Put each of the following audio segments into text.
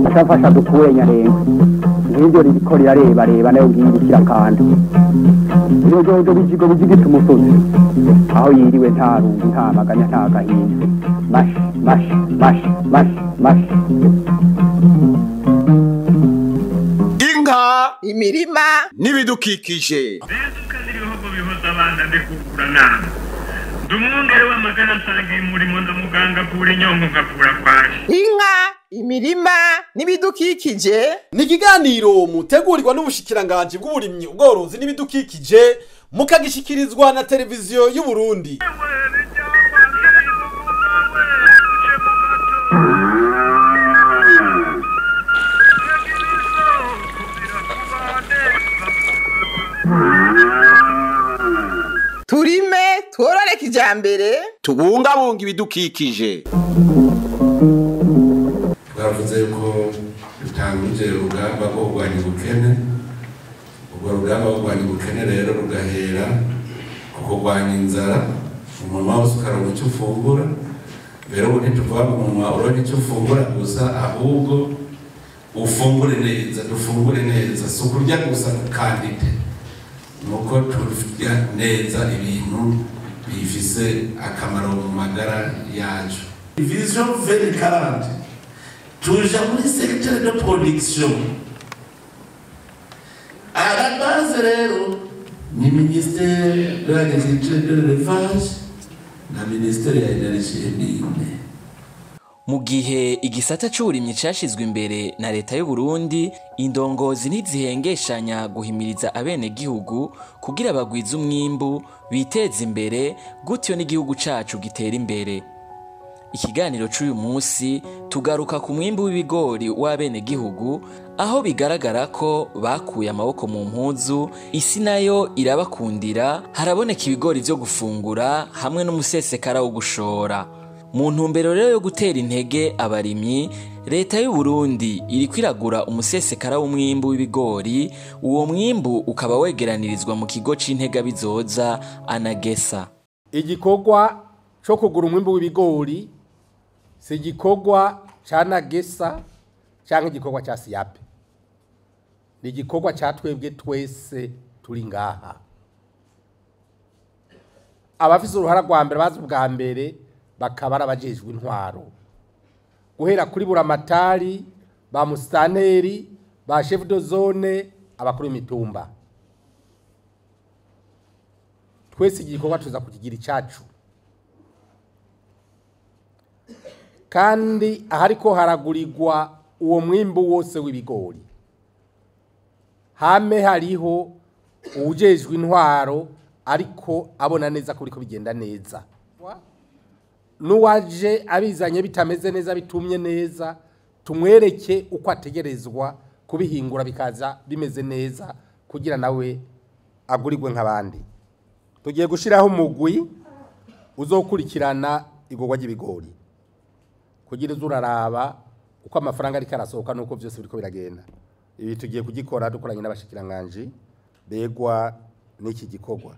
Ashafasha dukure nyarenga nk'ibyo ririko rirareba reba nayo ngiyi ikirakanda ibijojo bijigo bijigita umusozi aho yiriwe nta rungu nta maganya nta gahinda mashi mashi mashi mashi mashi. Inka, imirima n'ibidukikije. Ibihugu bihoza abana mbikukura nama ndi umwungere w'amagara nsangiye umurimo ndamuganga avura inyonko nkavura kwaje. Inka, imirima n'ibidukikije ni ikiganiro mutegurirwa n'ubushikiranganji bw'uburimyi, ubworozi n'ibidukikije, mukagishikirizwa na televiziyo y'u Burundi. Turime tworore kijambere, tubungabunga ibidukikije. Twavuze ko dutanguje urugamba rwo kurwanya ubukene. Urwo rugamba rwo kurwanya ubukene rero rugahera ku kurwanya inzara, umunwa wose ukaronka icyo ufungura. Rero ubu ntituvuga ngo umunwa uronke icyo ufungura gusa, ahubwo ufungure neza, dufungure neza. Si ukurya gusa kandide, nuko turya neza ibintu bifise akamaro mu magara yacu. Vision 2040 tuja muri secteur de production. À la base rero ni ministère de l'agriculture et de l'élevage na ministère ya énergie et mines. Mu gihe igisata c'uburimyi cashizwe imbere na leta y'u Burundi, indongozi ntizihengeshanya guhimiriza abenegihugu kugira bagwize umwimbu, biteze imbere, gutyo n'igihugu cacu gitera imbere. Ikiganiro c'uyu munsi tugaruka ku mwimbu w'ibigori w'abenegihugu, aho bigaragara ko bakuye amaboko mu mpuzu, isi nayo irabakundira, haraboneka ibigori vyo gufungura hamwe n'umusesekara wo gushora. Mu ntumbero rero yo gutera intege abarimyi, leta y'u Burundi iriko iragura umusesekara w'umwimbu w'ibigori, uwo mwimbu ukaba wegeranirizwa mu kigo c'integabizoza Anagesa. Igikorwa co kugura umwimbu w'ibigori si igikorwa ca Anagesa canke igikorwa ca Siape, ni igikorwa ca twebwe twese turi ngaha. Abafise uruhara rwa mbere bazi ubwa mbere bakaba ari abajejwe intwaro, guhera kuri buramatari, ba musitanteri, ba chef de zone, abakuru b'imitumba. Twese igikorwa tuza kukigira icacu, kandi ahariko haragurirwa uwo mwimbu wose w'ibigori hame hariho uwujejwe intwaro ariko abona neza ko biriko bigenda neza, n'uwaje abizanye bitameze neza bitumye neza tumwereke uko ategerezwa kubihingura bikaza bimeze neza kugira nawe agurirwe nk'abandi. Tugiye gushiraho umugwi uzokurikirana igurwa ry'ibigori kugira uzuraraba uko amafaranga ariko arasohoka nuko vyose biriko biragenda. Ibi tugiye kugikora dukoranye n'abashikiranganji begwa n'iki gikorwa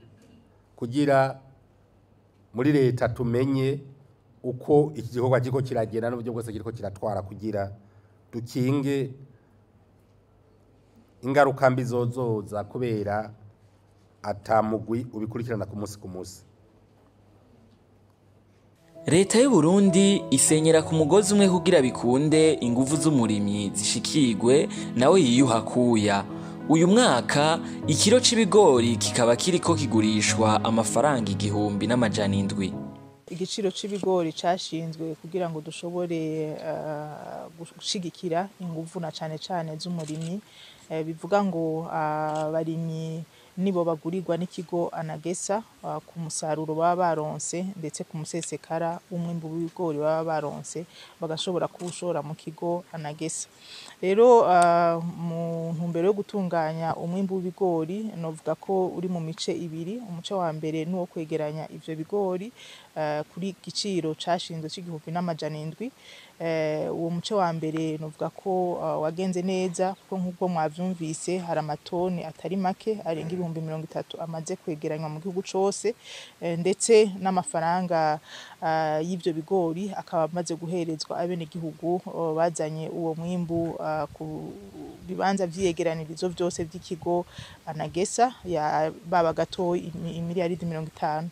kugira muri leta tumenye uko iki gikorwa kiriko kiragenda n'uburyo bwose kiriko kiratwara kugira dukinge ingaruka mbi zozoza kubera atamugwi ubikurikirana ku munsi ku munsi. Leta y'u Burundi isenyera ku mugozi umwe kugira bikunde inguvu z'umurimyi zishikirwe nawe yiyuha kuya. Uyu mwaka ikiro c'ibigori kikaba kiriko kigurishwa amafaranga 1700. Igiciro c'ibigori cashinzwe kugira ngo dushobore gushigikira inguvu na cane cane z'umurimyi. Bivuga ngo abarimyi nibo bagurirwa n'ikigo Anagesa ku musaruro baba baronse, ndetse ku musesekara w'umwimbu w'ibigori baba baronse, bagashobora kuwushora mu kigo Anagesa. Rero mu ntumbero yo gutunganya umwimbu w'ibigori, novuga ko uri mu mice ibiri. Umuce wa mbere ni uwo kwegeranya ivyo bigori, kuri giciro cashinzwe c'1700. Uwo muce wa mbere novuga ko wagenze neza, kuko nk'uko mwavyumvise hari amatoni atari make arenga 30,000 amaze kwegeranywa mu gihugu cose, ndetse n'amafaranga y'ivyo bigori akaba amaze guherezwa abenegihugu bazanye uwo mwimbu ku bibanza vy'iyegeranirizo vyose vy'ikigo Anagesa ya baba gato imiliyaridi 50.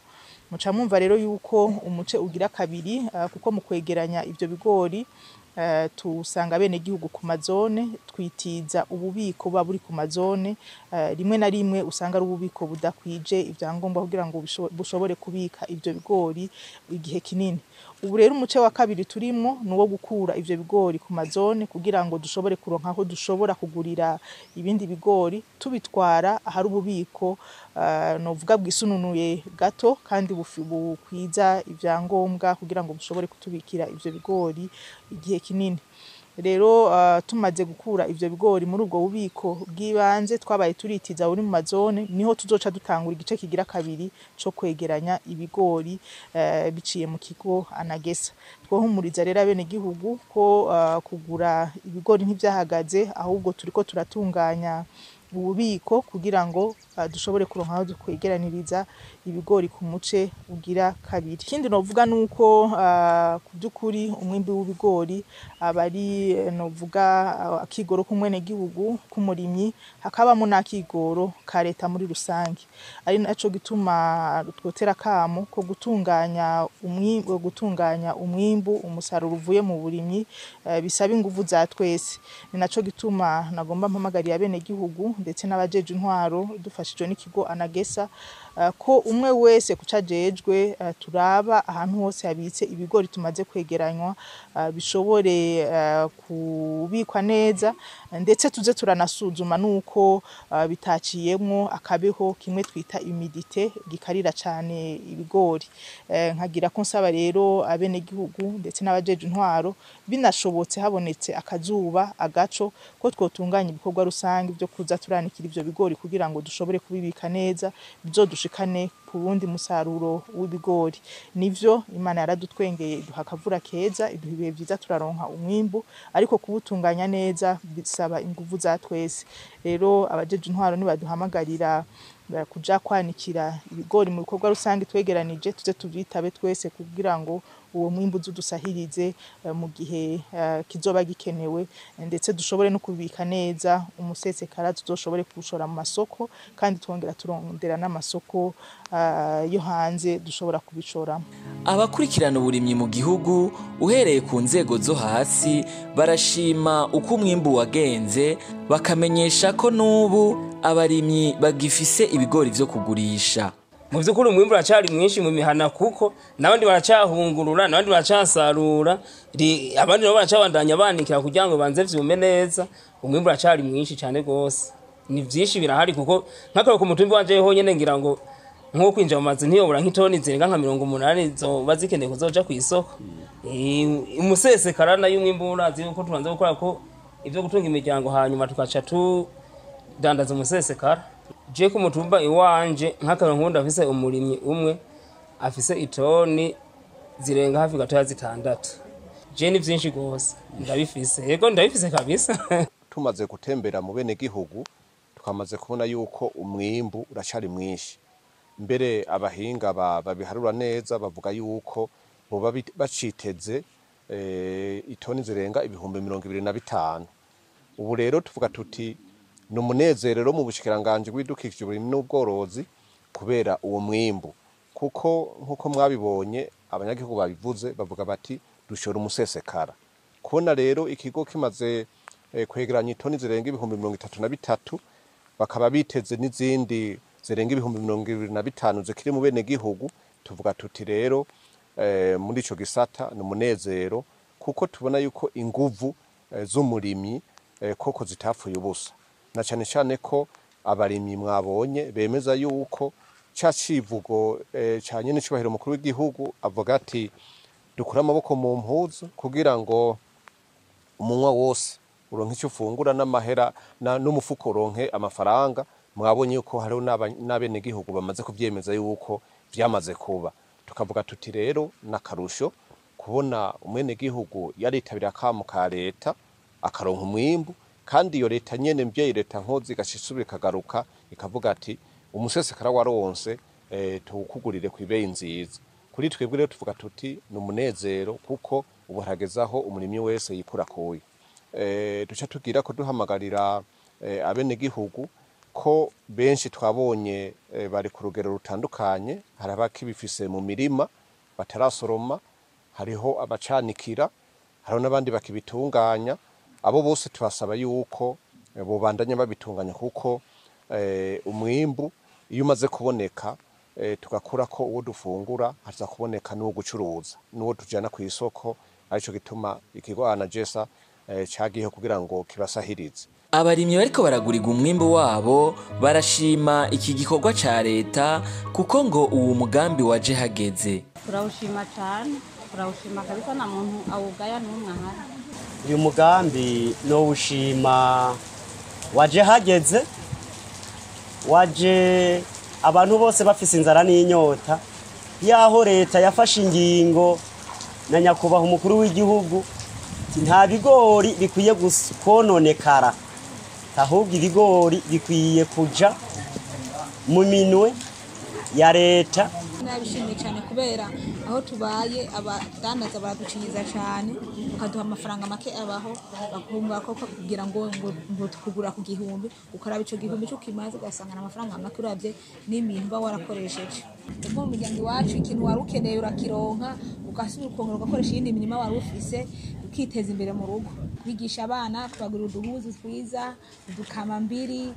Muca mwumva rero yuko umuce ugira kabiri, kuko mu kwegeranya ivyo bigori tusanga bene gihugu ku mazone, twitiza ububiko buba buri ku mazone, rimwe na rimwe usanga ari ububiko budakwije ivyangombwa kugira ngo bushobore kubika ivyo bigori igihe kinini. Ubu rero umuce wa kabiri turimo ni uwo gukura ivyo bigori ku mazone kugira ngo dushobore kuronka aho dushobora kugurira ibindi bigori, tubitwara ahari ububiko novuga bwisununuye gato kandi bukwiza ivyangombwa kugira ngo bushobore kutubikira ivyo bigori igihe kinini. Rero tumaze gukura ivyo bigori muri ubwo bubiko bw'ibanze twabaye turitiza buri mu mazone, niho tuzoca dutangura igice kigira kabiri co kwegeranya ibigori biciye mu kigo Anagesa. Twohumuriza rero abenegihugu ko kugura ibigori ntivyahagaze, ahubwo turiko turatunganya ububiko kugira ngo dushobore kuronka aho dukwegeraniriza ibigori ku muce ugira kabiri. Ikindi novuga nuko ku by'ukuri umwimbi w'ibigori aba ari novuga akigoro k'umwenegihugu k'umurimyi, hakabamo n'akigoro ka leta muri rusange. Ari naco gituma twotera akamo ko gutunganya umwimbu, umusaruro uvuye mu burimyi bisaba inguvu za twese. Ni naco gituma nagomba mpamagarira abenegihugu ndetse n'abajeje intwaro dufashijwe n'ikigo Anagesa ko umwe wese kucajejwe turaba ahantu hose habitse ibigori tumaze kwegeranywa bishobore kubikwa neza, ndetse tuze turanasuzuma nuko bitaciyemwo akabeho kimwe twita humidité gikarira cane ibigori. Nkagira ko nsaba rero abenegihugu ndetse n'abajeje intwaro, binashobotse habonetse akazuba agaco, ko twotunganya ibikorwa rusange byo kuza turanikira ivyo bigori kugira ngo dushobore kubibika neza bizodushikane ku wundi musaruro w'ibigori. Nivyo Imana yaradutwengeye iduha akavura keza, iduha ibihe vyiza, turaronka umwimbu, ariko kuwutunganya neza bisaba inguvu za twese. Rero abajeje intwaro nibaduhamagarira kuja kwanikira ibigori mu bikorwa rusange twegeranije, tuze tuvyitabe twese kugira ngo uwo mwimbu uzudusahirize mu gihe kizoba gikenewe, ndetse dushobore no kubika neza umusesekara tuzoshobore kuwushora mu masoko, kandi twongera turondera n'amasoko yo hanze dushobora kubishoramo. Abakurikirana uburimyi mu gihugu uhereye ku nzego zo hasi barashima uko umwimbu wagenze, bakamenyesha ko n'ubu abarimyi bagifise ibigori vyo kugurisha. Mu by'ukuri umwimbu uracari mwinshi mu mihana, kuko n'abandi baracahungurura, n'abandi baracasarura, abandi nabo baracabandanya banikira kugira ngo banze vyume neza. Umwimbu uracari mwinshi cane gose, ni vyinshi birahari, kuko nk'akaroko ku mutumbi wanje honyene ngira ngo nko kwinjira mu mazu ntiyobura nk'itoni zirenga nka 80 zoba zikeneye kuzoja kw'isoko. Umusesekara nayo umwimbu urazi yuko tubanza gukora ko ivyo gutunga imiryango, hanyuma tukaca tudandaza umusesekara. Je ku mutumba iwanje nk'akaroko nkunda afise umurimyi umwe afise itoni zirenga hafi gatoya 6. Je ni vyinshi gose ndabifise, yego ndabifise kabisa. Tumaze gutembera mu bene gihugu tukamaze kubona yuko umwimbu uracari mwinshi. Mbere abahinga babiharura neza bavuga yuko boba baciteze itoni zirenga 25,000. Ubu rero tuvuga tuti ni umunezero mu bushikiranganje bw'ibidukikije uburimyi n'ubworozi kubera uwo mwimbu, kuko nkuko mwabibonye abanyagihugu babivuze bavuga bati dushora umusesekara. Kubona rero ikigo kimaze kwegeranya itoni zirenga 33,000, bakaba biteze n'izindi zirenga 25,000 zikiri mu bene gihugu, tuvuga tuti rero muri ico gisata ni umunezero, kuko tubona yuko inguvu z'umurimyi koko zitapfuye ubusa, na cane cane ko abarimyi mwabonye bemeza yuko ca civugo ca nyene cubahiro mukuru w'igihugu avuga ati dukure amaboko mu mpuzu kugira ngo umunwa wose uronke ico ufungura n'amahera n'umufuko uronke amafaranga. Mwabonye yuko hariho n'abenegihugu bamaze kuvyemeza yuko vyamaze kuba. Tukavuga tuti rero n'akarusho kubona umwenegihugu yaritabira akamo ka leta akaronka umwimbu, kandi iyo leta nyene mvyeyi leta nkozi igashisubira ikagaruka ikavuga ati umusesekara waronse tuwukugurire kw'ibeyi nziza. Kuri twebwe rero tuvuga tuti ni umunezero kuko ubu haragezaho umurimyi wese yikura kuye. Duca tugira ko duhamagarira abenegihugu ko benshi twabonye bari ku rugero rutandukanye, hari abakibifise mu mirima batarasoroma, hariho abacanikira, hariho n'abandi bakibitunganya. Abo bose tubasaba yuko bobandanya babitunganya kuko umwimbu iyo umaze kuboneka tugakura ko uwo dufungura haza kuboneka n'uwo gucuruza n'uwo tujana ku isoko, arico gituma ikigo ANAGESSA cagiyeho kugira ngo kibasahirize. Abarimyi bariko baragurirwa umwimbu wabo barashima iki gikorwa ca leta kuko ngo uwo mugambi waje hageze. Turawushima cyane, turawushima kabisa, nta muntu awugaya n'umwe ahari. Uyu mugambi nowushima waje hageze, waje abantu bose bafise inzara n'inyota, yaho leta yafashe ingingo na nyakubahwa umukuru w'igihugu nta bigori bikwiye kononekara, ahubwo ibigori bikwiye kuja mu minwe ya leta. Nabishimiye cyane kubera aho tubaye abadandaza baraducinyiza cyane, bakaduha amafaranga make abaho bakumva ko kugira ngo ngo tukugura ku gihumbi, ukaraba ico gihumbi cyo kimaze ugasanga amafaranga make uravye n'ibintu ba warakoresheje. Ubwo mu miryango iwacu ikintu wari ukeneye urakironka, ugasubira ukongera ugakoresha iyindi mirima wari ufise, ukiteza imbere mu rugo, kwigisha abana, kubagurira uduhuzu twiza, udukamambiri,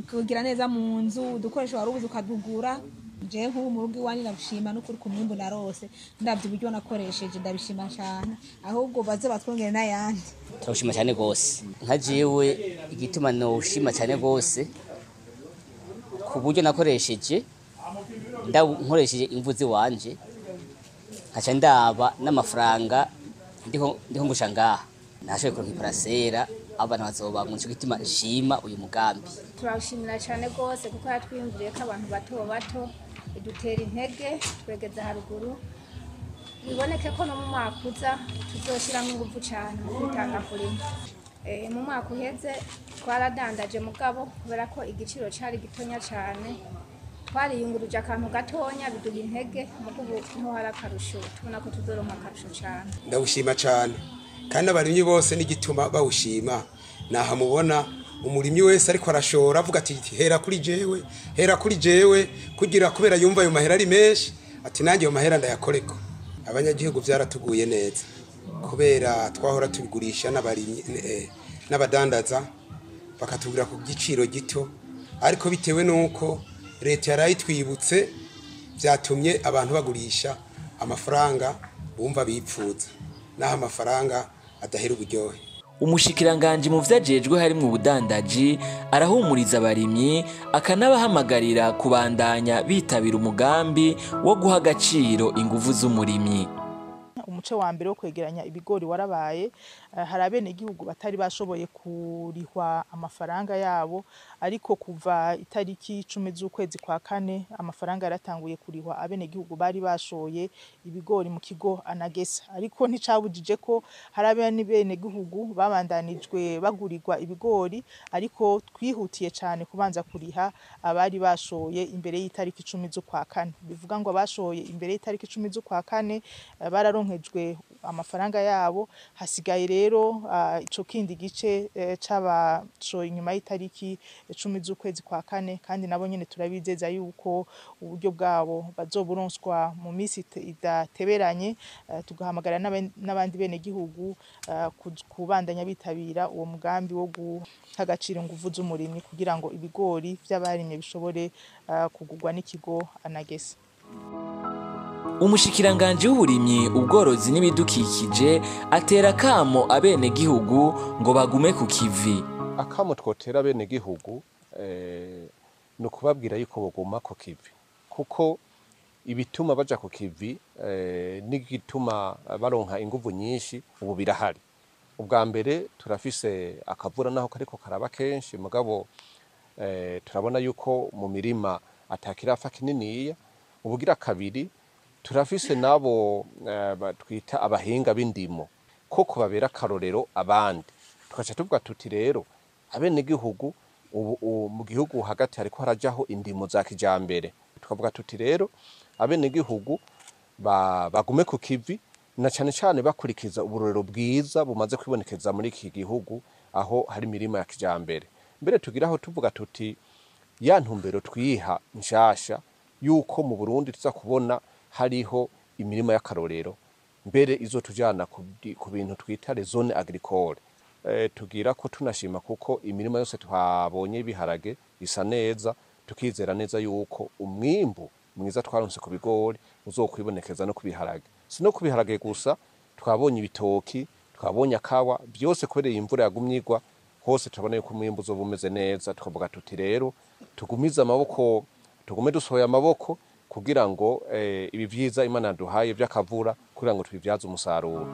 kugira neza mu nzu, udukoresho wari ubuze ukadugura. Jewe nk'ubu mu rugo iwanjye ndabishima n'ukuri ku mwimbu narose, ndabye uburyo nakoresheje ndabishima cyane, ahubwo baze batwongere n'ayandi. Turashima cyane gose, nka jewe igituma noshima cyane gose ku buryo nakoresheje, nkoresheje imvuzi wanje nkaca ndaba n'amafaranga ndiho ngusha ngaha nashoboye kuronka iparasera, abantu bazoba mu gituma nshima uyu mugambi. Turashimira cyane gose kuko yatwiyumviriye ko abantu bato bato idutera intege twegeza haruguru, biboneke ko no mu mwaka uza tuzoshiramo ingufu cyane mu kwitanga kurima. Mu mwaka uheze twaradandaje mugabo kubera ko igiciro cari gitonya cyane, twariyunguruje akantu gatonya biduha intege, mugubu niho hari akarusho tubona ko tuzoronka akarusho cyane. Ndawushima cyane kandi abarimyi bose n'igituma bawushima naha mubona umurimyi wese ariko arashora avuga ati hera kuri jewe, hera kuri jewe, kugira kubera yumva ayo mahera ari menshi ati nanjye ayo mahera ndayakoreko. Abanyagihugu byaratuguye neza kubera twahora tubigurisha n'abarimyi n'abadandaza bakatubwira ku giciro gito, ariko bitewe nuko leta yarayitwibutse byatumye abantu bagurisha amafaranga bumva bipfuza, naho amafaranga adahera uburyohe. Umushikiranganje mu vyajejwe harimwo ubudandaji arahumuriza abarimyi akanabahamagarira kubandanya bitabira umugambi wo guha agaciro inguvu z'umurimyi. Umuce wa mbere wo kwegeranya ibigori warabaye, hari abenegihugu batari bashoboye kurihwa amafaranga yabo, ariko kuva itariki 10 z'ukwezi kwa kane amafaranga yaratanguye kurihwa abenegihugu bari bashoye ibigori mu kigo ANAGESSA. Ariko nticabujije ko hari abenegihugu babandanijwe bagurirwa ibigori, ariko twihutiye cyane kubanza kuriha abari bashoye imbere y'itariki 10 z'ukwa kane. Bivuga ngo abashoye imbere y'itariki 10 z'ukwa kane bararonkejwe amafaranga yabo, hasigaye rero ico kindi gice c'abashoye inyuma y'itariki 10 z'ukwezi kwa kane, kandi nabo nyene turabizeza yuko uburyo bwabo bazoburonswa mu misi idateberanye. Tugahamagara n'abandi bene gihugu kubandanya bitabira uwo mugambi wo guha agaciro inguvu z'umurimyi kugira ngo ibigori vy'abarimye bishobore kugurwa n'ikigo ANAGESSA. Umushikiranganje w'uburimyi ubworozi n'ibidukikije atera kamo abenegihugu ngo bagume ku kivi. Akamo twotera abenegihugu no kubabwira yuko boguma ku kivi, kuko ibituma baja ku kivi n'igituma baronka inguvu nyinshi ubu birahari. Ubwa mbere turafise akavura naho kariko karaba kenshi, mugabo turabona yuko mu mirima atakirafa kininiya. Ubugira kabiri Turafise nabo twita abahinga b'indimo koko babera akarorero abandi. Tukaca tuvuga tuti rero abenegihugu ubu mu gihugu hagati hariko harajaho indimo za kijambere. Tukavuga tuti rero abenegihugu bagume ku kivi, na cane cane bakurikiza uburorero bwiza bumaze kwibonekeza muri iki gihugu aho hari imirima ya kijambere. Mbere tugiraho tuvuga tuti ya ntumbero twiha nshasha yuko mu Burundi tuza kubona hariho imirima y'akarorero, mbere izotujana ku bintu twita les zones agricoles. Tugira ko tunashima kuko imirima yose twabonye ibiharage isa neza, tukizera neza yuko umwimbu mwiza twaronse ku bigori uzokwibonekeza no kubiharage. Si no kubiharage gusa, twabonye ibitoki, twabonye akawa, byose kubera imvura yagumye igwa hose turabona yuko umwimbu uzoba umeze neza. Tukavuga tuti rero tugumize amaboko, tugume dusohoye amaboko kugira ngo ibi vyiza Imana yaduhaye vy'akavura kugira ngo tubivyaze umusaruro.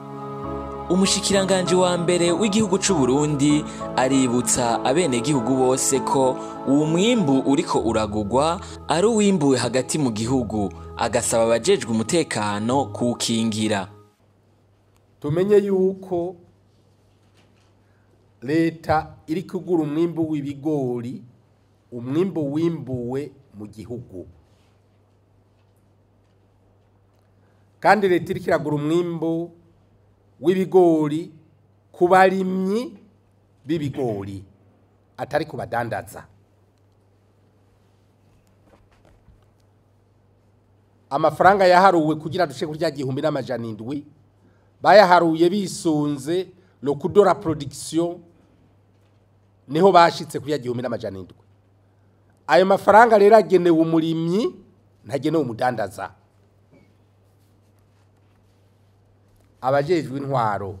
Umushikiranganje wa mbere w'igihugu c'u Burundi aributsa abenegihugu bose ko uwo mwimbu uriko uragugwa ari uwimbuwe hagati mu gihugu, agasaba abajejwe umutekano kuwukingira. Tumenye yuko leta iri kugura umwimbu w'ibigori, umwimbu wimbuwe mu gihugu, kandi leta iriko iragura umwimbu w'ibigori ku barimyi b'ibigori atari kubadandaza. Amafaranga yaharuwe kugira dushe kurya 1700 bayaharuye bisunze le coût de la production, niho bashitse kurya 1700. Ayo mafaranga rero agenewe umurimyi, ntagenewe umudandaza. Abajejwe intwaro,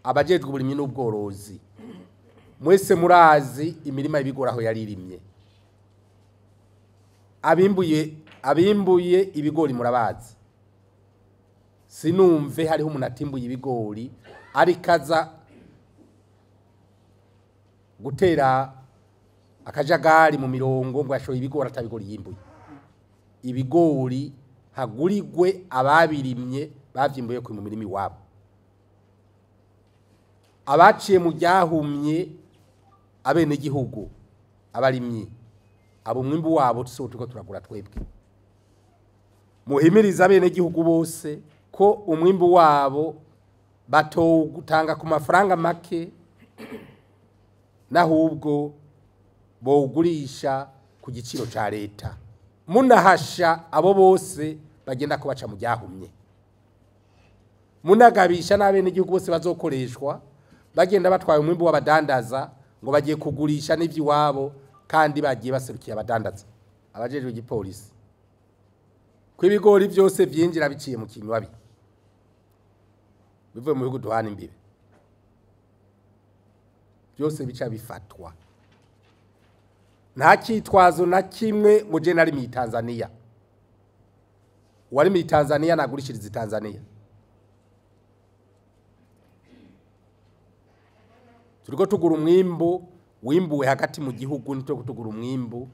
abajejwe uburimyi n'ubworozi, mwese murazi imirima y'ibigori aho yaririmye. Abimbuye ibigori murabazi. Sinumve hariho umuntu atimbuye ibigori arikaza gutera akajagari mu mirongo ngo yashoye ibigori atabigori yimbuye. Ibigori hagurigwe ababirimye bavyimbuye ku mu mirimi wabo. Abaciye mu ryahumye abene gihugu abarimyi abo mwimbu wabo tuso tuko turagura twebwe. Muhimiriza abene gihugu bose ko umwimbu wabo batowutanga ku mafaranga make, nahubwo bowugurisha ku giciro ca leta. Munahasha abo bose bagenda kubaca mu ryahumye. Munagabisha n'abene gihugu bose bazokoreshwa bagenda batwaye umwimbu w'abadandaza ngo bagiye kugurisha n'ivyiwabo kandi bagiye baserukiye abadandaza. Abajejwe igipolisi ko ibigori byose vyinjira biciye mu kinywabi bivuye mu bihugu duhana imbibe, byose bica bifatwa. Nta kitwazo na kimwe ngo je nari mu Tanzania. Wari mu Tanzania nagurishiriza Tanzania. Turiko tugura umwimbu wimbuwe hagati mu gihugu, nito kutugura umwimbu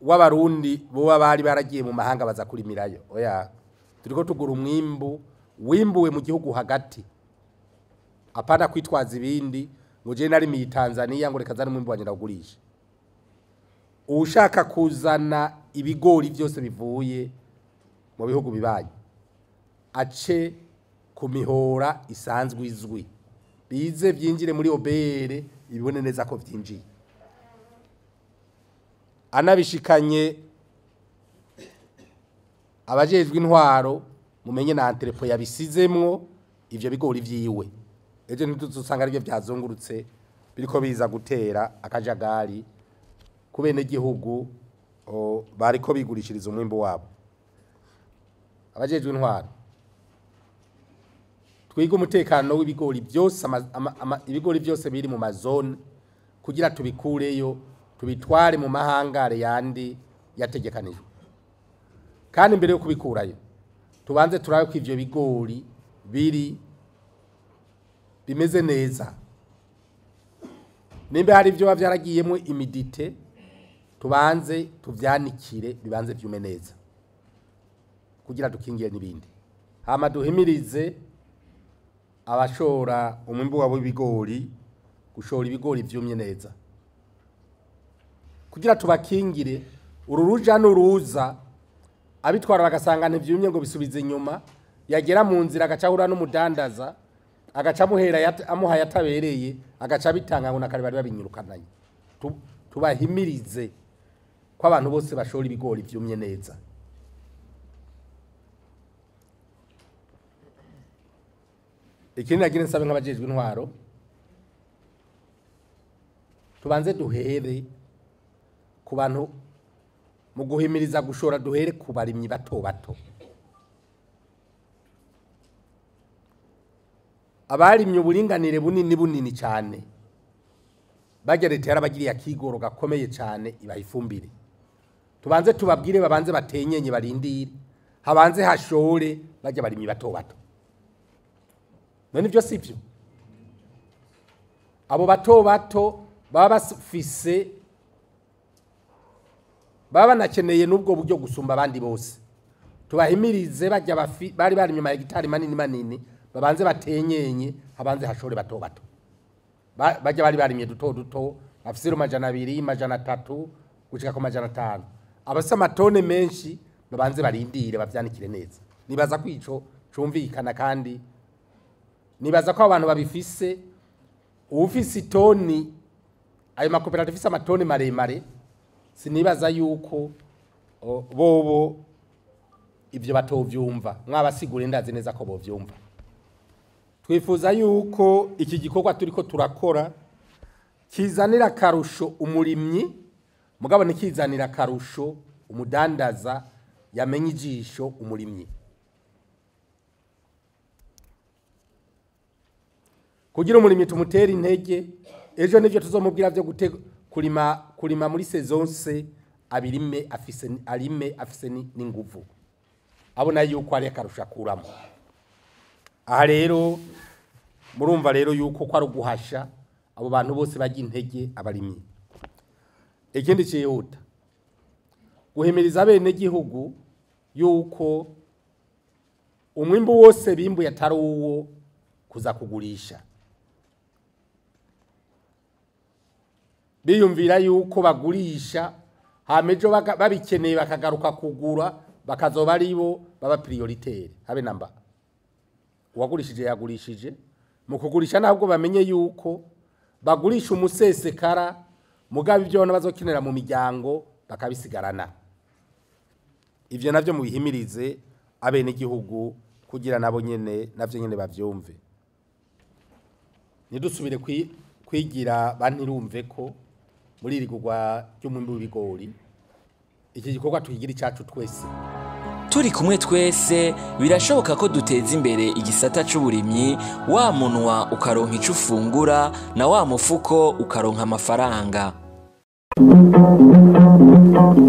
w'abarundi bo bari baragiye mu mahanga baza kurimirayo. Oya, turiko tugura umwimbu wimbuwe mu gihugu hagati, apana kwitwaza ibindi ngo je nari mu Tanzania ngo reka zane umwimbu wanje ndagurisha. Ushaka kuzana ibigori byose bivuye mu bihugu bibanyi ace ku mihora isanzwe izwi, bize byinjire muri OBR ibibone neza ko byinjiye. Anabishikanye abajejwe intwaro mumenye na entrepo yabisizemwo ivyo bigori vyiwe, ejo ntituzosanga arivyo byazungurutse biriko biza gutera akajagari kubene gihugu bariko bigurishiriza umwimbu wabo. Abajejwe intwaro twiga umutekano w'ibigori byose, ibigori byose biri mu mazone kugira tubikureyo tubitware mu mahangare yandi yategekanijwe. Kandi mbere yo kubikurayo tubanze turabe ko ivyo bigori biri bimeze neza. Nimba hari ivyo bavyaragiyemo imidite tubanze tuvyanikire bibanze vyume neza, kugira dukingire n'ibindi. Hama duhimirize abashora umwimbu wabo w'ibigori gushora ibigori vyumye neza kugira tubakingire uru ruja n'uruza, abitwara bagasanga ntivyumye ngo bisubize inyuma, yagera mu nzira agacahura n'umudandaza agaca amuhera amuha yatabereye, agaca bitanga ngo nakare bari babinyirukananye. Tubahimirize ko abantu bose bashora ibigori vyumye neza. Ikindi nagira nsabe nk'abajejwe intwaro, tubanze duhere ku bantu mu guhimiriza gushora, duhere ku barimyi bato bato. Abarimye uburinganire bunini bunini cyane bajya leta yarabagiriye akigoro gakomeye cyane ibaha ifumbire. Tubanze tubabwire babanze batenyenye barindire, habanze hashore bajya barimyi bato bato. None ivyo sivyo? Abo bato bato baba bafise, baba banakeneye n'ubwo buryo gusumba abandi bose. Tubahimirize bajya bari barimye ama hegitari manini manini, babanze batenyenye, habanze hashore bato bato. Bajya bari barimye duto duto, bafise 200, 300 gushika ku 500. Abafise amatone menshi babanze barindire bavyanikire neza. Nibaza ko ico cumvikana, kandi nibaza ko abantu babifise, uwufise itoni, ayo makoperative afise amatoni maremare, sinibaza yuko bobo ivyo batovyumva. Mwabasigure ndazi neza ko bovyumva. Twifuza yuko iki gikorwa turiko turakora kizanira akarusho umurimyi, mugabo ntikizanira akarusho umudandaza yamenye ijisho umurimyi. Kugira umurimyi tumutere intege, ejo nivyo tuzomubwira vyo kurima muri saison C, abirime afise, arime afise n'inguvu, abona yuko ari akarusho akuramo. Aha rero murumva rero yuko ko ari uguhasha abo bantu bose bajya intege abarimyi. Ikindi cihuta, guhimiriza bene gihugu yuko umwimbu wose bimbuye atari uwo kuza kugurisha. Biyumvira yuko bagurisha hamejo babikeneye bakagaruka kugura, bakazoba aribo baba prioritaire. Habe namba uwagurishije yagurishije. Mu kugurisha ntabwo bamenye yuko bagurisha umusesekara, mugabo ibyo bana bazokenera mu miryango bakabisigarana. Ivyo navyo mubihimirize abene gihugu kugira nabo nyene navyo nyene bavyumve. Nidusubire kwigira bantirumve ko muri iri gugwa ry'umwimbu w'ibigori iki gikorwa tukigira icacu twese. Turi kumwe twese birashoboka ko duteza imbere igisata c'uburimyi, wa munwa ukaronka ico ufungura na wa mufuko ukaronka amafaranga.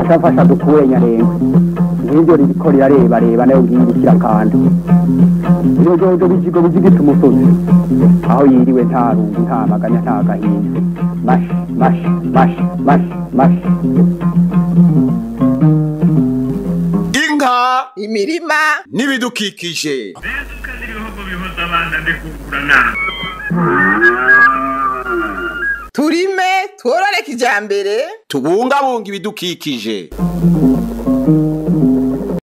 Ashafasha dukure Nyarengwe, ngiryo ririko rirarebareba nayo ngiye ikirakanda. Iyo jojo bijigo bijigita umusozi, aho yiriwe nta rungu nta maganya nta gahinda. Mash mash mash mash mash. Inka, imirima n'ibidukikije. Ibihugu bihoza abana mbikugura nabi. Turime tworore kijambere, tubungabunga ibidukikije.